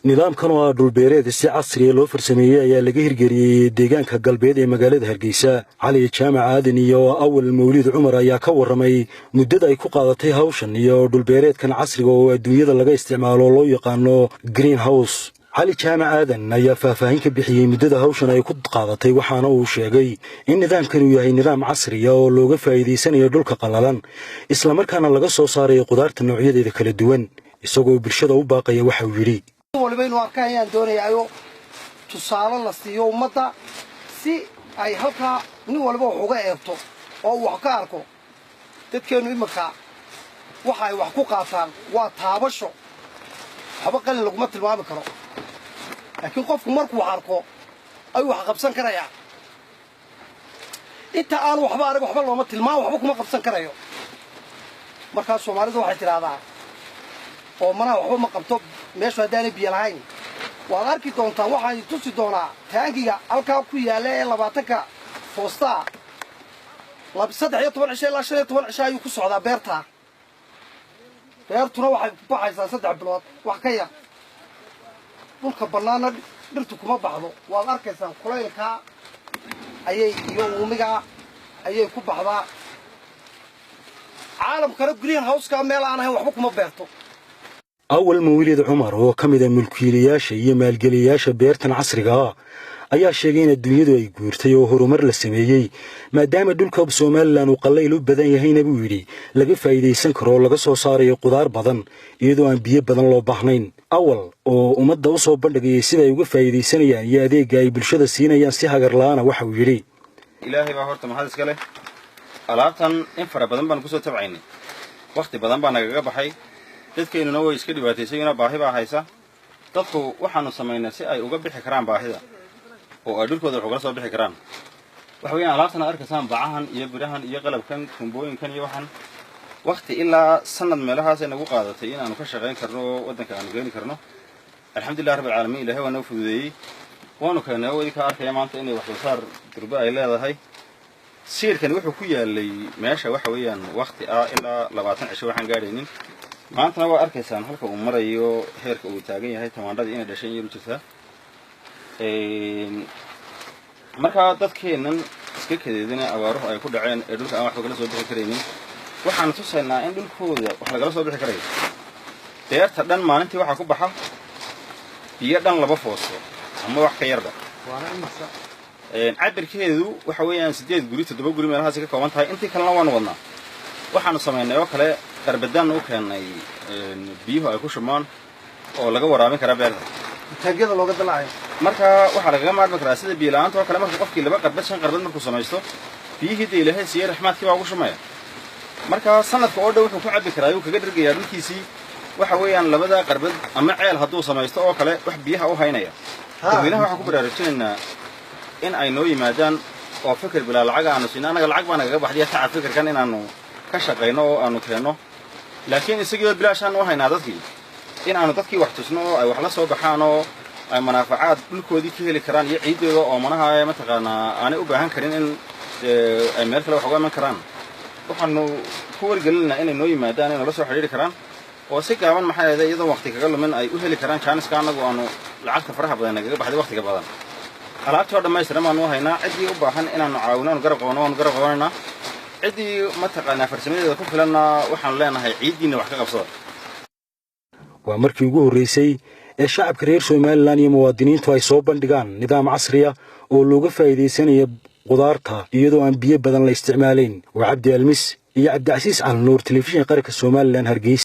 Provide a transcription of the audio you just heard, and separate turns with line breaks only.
Nidaamkan oo ah dhulbeereed si casriya loo farsameeyey ayaa laga hirgeliyey deegaanka galbeed ee magaalada Hargeysa. Cali Jaamac Aadan iyo Awal Mawliid Cumar ayaa ka warramay muddada ay ku qaadatay hawshan iyo dhulbeereedkan casriga oo adduunyada laga isticmaalo loo yaqaano green house. Cali Jaamac Aadan ayaa faahfaahin ka bixiyey muddada hawshan ay ku qaadatay, waxaana uu sheegay in nidaamkan uu yahay nidaam casriya oo looga faa'iidaysanayo dhulka qallalan, islamarkaana laga soo saarayo qudaarta noocyadeeda kala duwan. Isagoo bulshada u baaqaya waxa uu yidhi:
Waliba inuu arka ayaan doonayayo, tusaale la siiyo ummadda si ay halkaa nin waliba wax uga eegto oo uu wax ka arko. Dadkeennu iminka waxa ay wax ku qaataan waa taabasho, waxba qalin laguma tilmaami karo, laakiin qofku markuu wax arko ayuu wax qabsan karayaa. Inta aanu waxba arag, waxba looma tilmaam, waxba kuma qabsan karayo. Markaa Soomaalidu waxay tidhaahdaa, oo manaha waxba ma qabto meeshu haddaanay biyo lahayn. Waad arki doontaa, waxaan tusi doonaa taangiga halkaa ku yaalla ee 20-ka foostaa. 13 cisho ilaa 15 cisho ayuu ku socdaa beertaa. Beertuna waxay ku baxaysaa 3 bilood wax ka yar. Dhulka bannaanna dhirtu kuma baxdo, waad arkaysaan. Kulaylkaa ayay iyo uumigaa ayay ku baxdaa. Caalamkana green house-ka meel aan ahayn waxba kuma beerto.
Awal Mawlid Cumar oo ka mid a mulkiilayaasha iyo maalgeliyayaasha beertan casriga ah ayaa sheegay in adduunyadu ay guurtay oo horumar la sameeyey, maadaama dhulka Somaliland uu qallayl u badan yahayna, buu yidhi, laga faa'iidaysan karo oo laga soo saarayo qudaar badan iyadoo aan biyo badan loo baahnayn. Awal oo ummadda u soo bandhigayay sida ay uga faa'iidaysanayaan iyo adeegga ay bulshada siinayaan si hagar la'aana waxa uu yidhi:
Ilaahay baa horta mahad iska leh. Alaabtan in fara badan baan kusoo tabcaynay, wakhti badan baa nagaga baxay. Dadkeennuna way iska dhibaataysayuna, baahi baa haysa dadku. Waxaanu samaynay si ay uga bixi karaan baahida oo ay dhulkooda wax ugala soo bixi karaan. Waxa weeyaan alaabtan aad arkaysaan, bacahan iyo birahan iyo qalabkan, tuumbooyinkan iyo waxan, wakti ilaa sanad meelahaasay nagu qaadatay in aanu ka shaqayn karno oo waddanka aanu keeni karno. Alxamdulilah rabbi alcaalamiin, Ilahay waa noo fududeeyey, waanu keennay oo idinkaa arkaya maanta inay wax soo saar durbe ay leedahay. Siirkani wuxuu ku yaalay meesha waxa weeyaan wakti ah ilaa 20 cisho waxaan gaadhaynin. Maantana waa arkaysaan halka uu marayo, heerka uu taagan yahay. Tamaandhadii inay dhashay in yaru jirtaa. Markaa dadkeennan iska kadeedina abaaruhu ay ku dhaceen ee dhulka aan waxba kala soo bixi karaynin, waxaanu tusaynaa in dhulkooda wax lagala soo bixi karayo. Beerta dhan maalintii waxaa ku baxa biyo dhan 2 foosto ama wax ka yarba. Cabirkeedu waxa weeyaan siddeed guri, toddoba guri meelahaasi ka kooban tahay. Intii kalena waanu wadnaa. Waxaanu samaynay oo kale qarbadaan u keennay biyuhu ay ku shubmaan oo laga waraabin karaa beerta.
Taangiyada looga dalacayo.
Marka waxaa lagaga maarmi karaa sida biyo la-aanta oo kale, marka qofkii 2 qarbad, 5 qarbad markuu samaysto, biyihii dee Ilaahay siiyey raxmaadkii baa ugu shumaya. Marka sanadka oo dhan wuxuu ku cabbi karaa, yuu kaga dhergayaa dhulkiisii, waxa weeyaan labada qarbad ama ceel hadduu samaysto oo kale wax biyaha u haynaya. Dadweynaha waxaan ku baraarujinaynaa in ay noo yimaadaan oo fikir bilaa lacag aanu siino. Annaga lacag baa nagaga baxdiya tacab fikirkan inaanu ka shaqayno oo aanu keenno, laakiin isagiioo bilaashaan u haynaa dadkii, in aanu dadkii wax tusno oo ay wax la soo baxaan oo ay manaafacaad dhulkoodii ka heli karaan iyo ciiddooda oo manaha mataqaanaa aanay u baahan karin in ay meel kale wax uga iman karaan. Waxaanu ku wargelinaynaa inay noo yimaadaan, inay nala soo xidhiiri karaan oo si gaaban, maxay ahayde, iyadoon waqti kaga lumin ay u heli karaan jaaniska annagu aanu lacagta faraha badan nagaga baxday waqtiga badan. Alaabtii oo dhammaystiran baanu u haynaa. Ciddii u baahan inaanu caawino, aanu garab qabano, waanu garab qabanaynaa. Ciddii mataqaanaa farsamadeeda ku filanna waxaanu leenahay, ciiddiinna wax ka qabsada.
Waa markii ugu horreysay ee shacabka reer Somaliland iyo muwaadiniintu ay soo bandhigaan nidaam casriya oo looga faa'iidaysanayo qudaarta iyadoo aan biyo badan la isticmaalayn. Waa Cabdi Almis iyo Cabdicasiis Calinuur, Telefishinka Qaranka Somaliland, Hargeysa.